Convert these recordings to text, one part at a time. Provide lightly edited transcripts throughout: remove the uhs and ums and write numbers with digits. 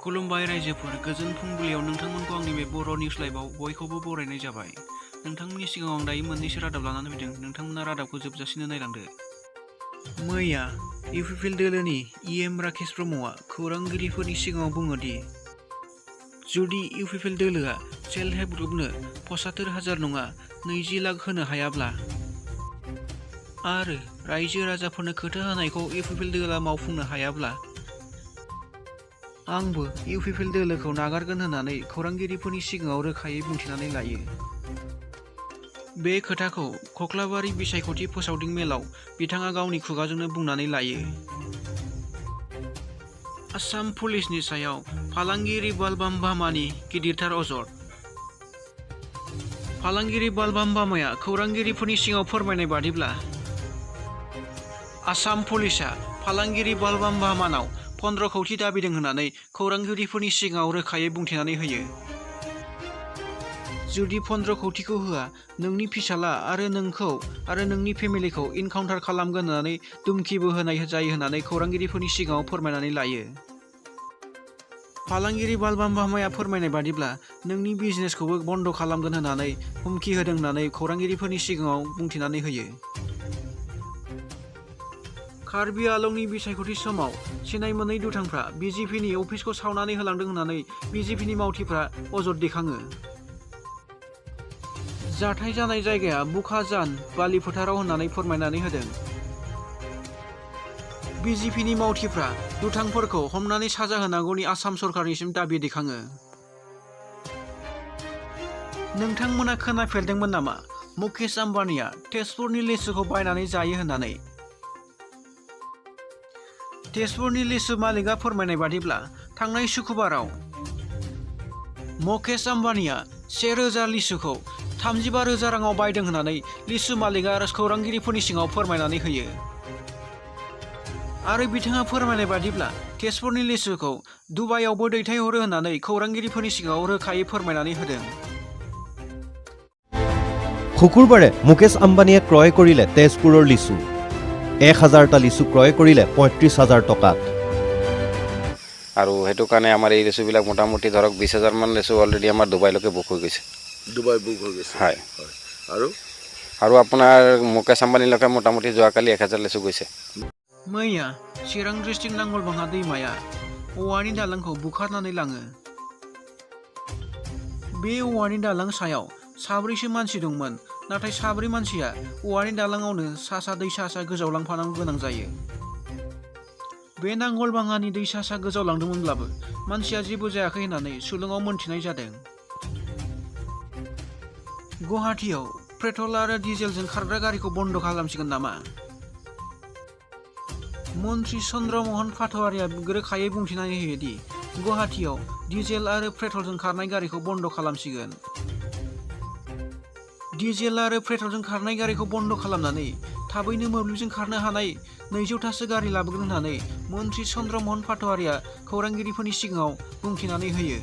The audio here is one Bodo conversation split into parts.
खुलुमबाय रायजोफोर, गोजोन फुंबिलियाव नोंथांमोनखौ आंनि बे बर' निउज लाइभआव बयखौबो बरायनाय जाबाय। नोंथांमोननि सिगाङाव आं दायो मोननैसो रादाब लानानै फैदों। नोंथांमोना रादाबखौ जोबजासिनो नायलांदो। मैया इउपिपिएल दोलोनि इएम राकेश ब्रह्मआ खौरांगिरिफोरनि सिगाङाव बुङो दि जुदि इउपिपिएल दोलोआ सेल्फ हेल्प ग्रुपनो 75,000 नङा 20 लाख होनो हायाब्ला आरो रायजो राजाफोरनो खोथा होनायखौ इउपिपिएल दोलोआ मावफुंनो हायाब्ला आंबो इउपिपिएल दोलोखौ नागारगोन होननानै खौरांगिरिफोरनि सिगाङाव रोखायै बुंथिनानै लायो। बे खोथाखौ कक्लाबारि बिसायख'थि फोसावदिं मेलाव बिथाङा गावनि खुगाजोंनो बुंनानै लायो। आसाम पुलिसनि सायाव फालांगिरि बलबाम भामानि गिदिरथार अजद। फालांगिरि बलबाम भामाया खौरांगिरिफोरनि सिगाङाव फोरमायनाय बादिब्ला आसाम पुलिसआ फालांगिरि बलबाम भामानाव 15 कौटि दाबिदों होननानै खौरांगिरिफोरनि सिगाङाव रोखायै बुंथिनानै होयो। जुदि 15 कौटिखौ होआ, नोंनि फिसाला आरो नोंखौ आरो नोंनि फेमिलिखौ इनकाउन्टार खालामगोन होननानै दुमखिबो होनाय जायो होननानै खौरांगिरिफोरनि सिगाङाव फोरमायनानै लायो। फालांगिरि बलबाम भामाया फोरमायनाय बादिब्ला नोंनि बिजनेसखौबो बन्द खालामगोन होननानै हुमखि होदों होननानै खौरांगिरिफोरनि सिगाङाव बुंथिनानै होयो। कार्बि आलंनि बिसायख'थि समाव सिनाय मोनै दुथांफ्रा बिजेपिनि अफिसखौ सावनानै होलांदों होननानै बिजेपिनि मावथिफ्रा अजद दैखाङो। जाथाय जानाय जायगाया बुखाजान बालि फोथाराव होननानै फोरमायनानै होदों। बिजेपिनि मावथिफ्रा दुथांफोरखौ हमनानै साजा होनांगौनि आसाम सरकारनिसिम दाबि दैखाङो। नोंथांमोना खोनाफेरदोंमोन नामा मुकेश आम्बानीआ तेजपुरनि लिसुखौ बायनानै जायो होननानै? तेजपुरनि लिसु मालिकआ फोरमायनाय बादिब्ला थांनाय शुक्रबाराव मुकेश आम्बानीआ 1,000 लिसुखौ 35,000 राङाव बायदों होननानै लिसु मालिकआ खौरांगिरिफोरनि सिगाङाव फोरमायनानै होयो। आरो बिथाङा फोरमायनाय बादिब्ला तेजपुरनि लिसुखौ दुबाइयावबो दैथायहरो होननानै खौरांगिरिफोरनि सिगाङाव रोखायै फोरमायनानै होदों। শুকুৰবাৰে মুকেশ আম্বানীয়ে ক্ৰয় কৰিলে তেজপুৰৰ লিচু। 1000টা লিচু ক্ৰয় কৰিলে 35,000 টকাত। আৰু সেইটো কাৰণে আমাৰ এই লিচুবিলাক মোটামুটি ধৰক 20,000 মান লিচু অলৰেডি আমাৰ ডুবাইলৈকে বুক হৈ গৈছে। ডুবাই বুক হৈ গৈছে। হয়। আৰু আপোনাৰ মুকেশ আম্বানীলৈকে মোটামুটি যোৱাকালি 1000 লিচু গৈছে। मैया चिरां डिस्ट्रिक्ट नांगलबाङा दैमाया औवानि दालांखौ बुखारनानै लाङो। बे औवानि दालां सायाव 4सो मानसि दंमोन, नाथाय 4 मानसिया औवानि दालाङावनो सा दै सा गोजावलांफानांगौ गोनां जायो। बे नांगलबाङानि दै सा गोजावलांदोंमोनब्लाबो मानसिया जेबो जायाखै होननानै सुलुङाव मोनथिनाय जादों। गुवाहाटीआव पेट्रल आरो डिजेलजों खारग्रा गारिखौ बन्द खालामसिगोन नामा? मन्त्रि चन्द्रमोहन पाटवारिया रोखायै बुंथिनानै होयो दि गुवाहाटीआव डिजेल आरो पेट्रलजों खारनाय गारिखौ बन्द खालामसिगोन। डिजेल आरो पेट्रलजों खारनाय गारिखौ बन्द खालामनानै थाबैनो मोब्लिबजों खारनो हानाय 200थासो गारि लाबोगोन होननानै मन्त्रि चन्द्रमोहन पाटवारिया खौरांगिरिफोरनि सिगाङाव बुंथिनानै होयो।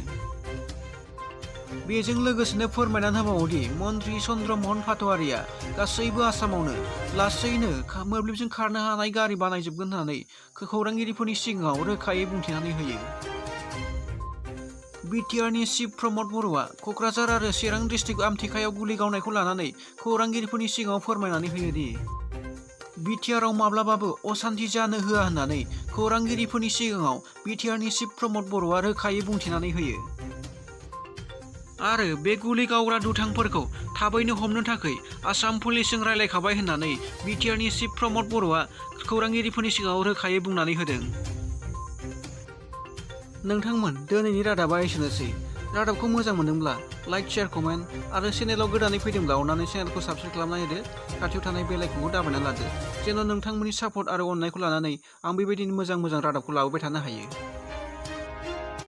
बेजों लोगोसेनो फोरमायनानै होबावोदि मन्त्रि चन्द्रमोहन पाटवारिया गासैबो आसामावनो लासैनो मोब्लिबजों खारनो हानाय गारि बानायजोबगोन होननानै खौरांगिरिफोरनि सिगाङाव रोखायै बुंथिनानै होयो। बिटिआरनि चिफ प्रमद बर'आ क'क्राझार आरो चिरां डिस्ट्रिक्ट आमथेखायाव गुलि गावनायखौ लानानै खौरांगिरिफोरनि सिगाङाव फोरमायनानै होयो दि बिटिआरआव माब्लाबाबो असान्ति जानो होआ होननानै खौरांगिरिफोरनि सिगाङाव बिटिआरनि चिफ प्रमद बर'आ रोखायै बुंथिनानै होयो। आरो बे गुलि गावग्रा दुथांफोरखौ थाबैनो हमनो थाखाय आसाम पुलिसजों रायलायखाबाय होननानै बिटिआरनि चिफ प्रमद बर'आ खौरांगिरिफोरनि सिगाङाव रोखायै बुंनानै होदों। नोंथांमोन, दिनैनि रादाबा एसेनोसै। रादाबखौ मोजां मोनदोंब्ला लाइक, शेयार, कमेन्ट आरो चेनेलाव गोदानै फैदोंब्ला अन्नानै चेनेलखौ साबस्क्राइब खालामना होदो। खाथियाव थानाय बेल आइकनखौ दाबायना लादो, जेन' नोंथांमोननि सापर्ट आरो अननायखौ लानानै आं बेबायदिनो मोजां रादाबखौ लाबोबाय थानो हायो।